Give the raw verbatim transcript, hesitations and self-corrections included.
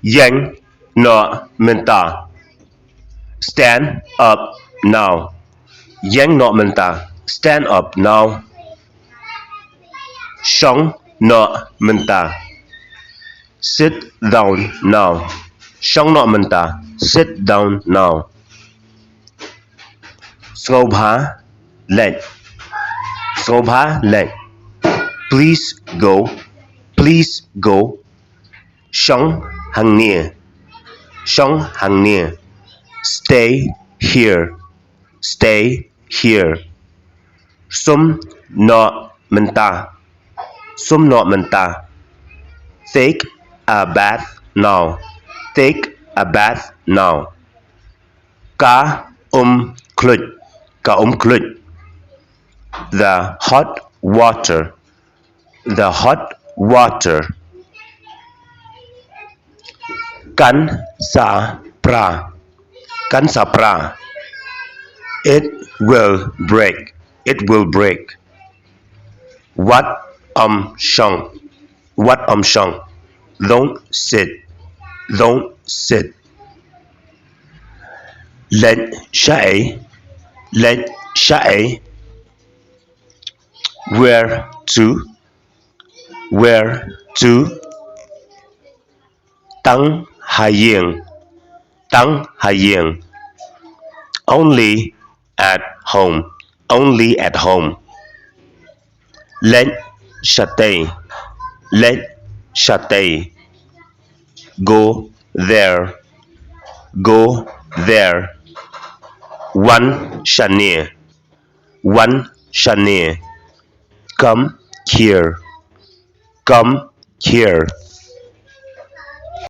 Ïeng noh mynta. Stand up now. Ïeng noh mynta. Stand up now. Shong noh mynta. Sit down now. Shong noh mynta. Sit down now. Sngewbha leit. Sngewbha leit. Please go. Please go. Shong hangne. Shong hangne. Stay here. Stay here. Sum noh mynta. Sum noh mynta. Take a bath now. Take a bath now. Ka um khluit. Ka um khluit. The hot water. The hot water. Kan sa pra. Kan sa pra. It will break. It will break. Wat ym shong. Wat ym shong. Don't sit. Don't sit. Leit shaei. Leit shaei. Where to? Where to? Tang ha ïing. Tang ha ïing. Only at home. Only at home. Leit shatei. Leit shatei. Go there. Go there. Wan shane. Wan shane. Come here. Come here.